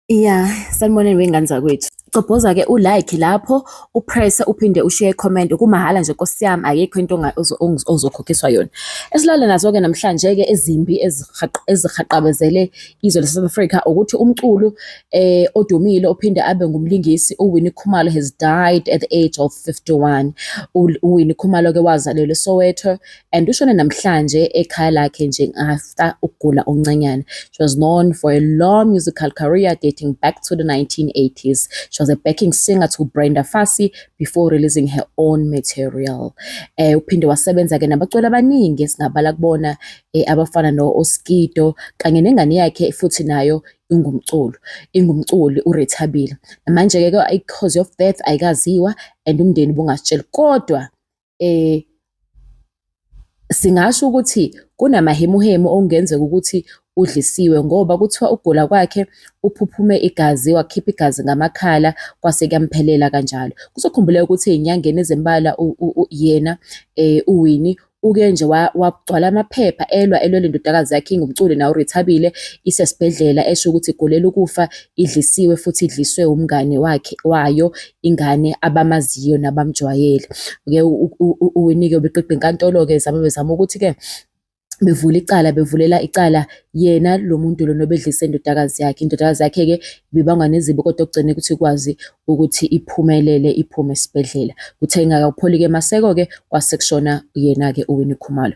Ya, sanibonani wey'ngane zakwethu. Cobhoza-ke u-like lapho, u-press-e uphinde ushiye i-comment, kumahhala nje Nkosi yami, ayikho into ozokhokhiswa yona. Esilale nazo-ke namhlanje-ke ezimbi ezihaqabezele izwe lase-South Africa ukuthi umculo odumile ophinde abe ngumlingisi uWinnie Khumalo has died at the age of 51. UWinnie Khumalo-ke wazalelwa eSoweto and ushone namhlanje ekhaya lakhe nje after ukugula okuncanyana. She was known for a long musical career dating back to the 1980s. She was a backing singer to Brenda Fassie before releasing her own material. Uphinde wasebenza-ke nabaculi abaningi esingabala kubona abafana no-Oskido kanye nengane yakhe futhi nayo ingumculo, ingumculi uRethabile. Manje-ke i-cause of death ayikaziwa and umndeni ubungasitsheli kodwa singasho ukuthi kunamahemuhemu okungenzeka ukuthi udlisiwe ngoba kuthiwa ukugula kwakhe uphuphume igazi, wakhipha igazi ngamakhala kwase kuyamphelela kanjalo. Kuzokhumbuleka ukuthi ey'nyangeni ezimbalwa yena uWinnie uke nje wagcwala amaphepha elwa elwela indodakazi yakhe ingumculi naye uRethabile isesibhedlela esho ukuthi igulela ukufa idlisiwe futhi idliswe umngane wakhe wayo ingane abamaziyo nabamjwayele. Ke uWinnie-ke ubeqiqa inkantolo-ke ezama bezama ukuthi-ke bevula icala bevulela icala yena lo muntu lona obedlise indodakazi yakhe. Indodakazi yakhe-ke ibibangwa nezibi kodwa okugcine ukuthi ikwazi ukuthi iphumelele iphume esibhedlela. Kuthe ingakapholi-ke maseko-ke kwase kushona yena-ke uWinnie Khumalo.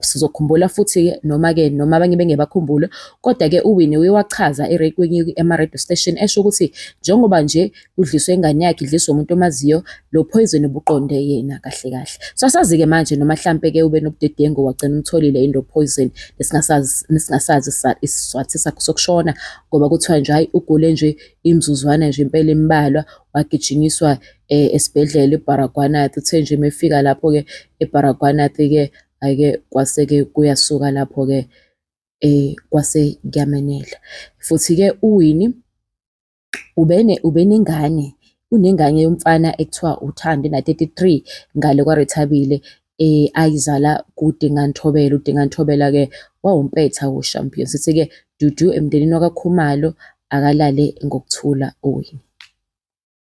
Sizokhumbula futhi-ke noma-ke noma abanye bengebakhumbule kodwa-ke uWinnie uye wachaza kwenye ama-radio station esho ukuthi njengoba nje kudliswe ingane yakhe idliswa umuntu omaziyo lo poison ubuqonde yena kahle kahle. So asazi-ke manje noma hlampe-ke ube nobudedengu wagcina umtholile yini lo poison nesingasazi nesingasazi isizathu sakhe sokushona ngoba kuthiwa nje hhayi ugule nje imizuzwana nje impela embalwa wagijinyiswa esibhedlela eBaragwanath. Uthe nje uma efika lapho-ke eBaragwanath-ke hhayi-ke kwase-ke kuyasuka lapho-ke kwase kuyamenela. Futhi-ke uWinnie ubenengane, unengane yomfana ekuthiwa uThando ena-33 ngale kwaRethabile ayizala kuDingaan Thobela. UDingaan Thobela-ke wawumpetha woShampion. Sithi-ke dudu emndenini wakaKhumalo, akalale ngokuthula uWinnie.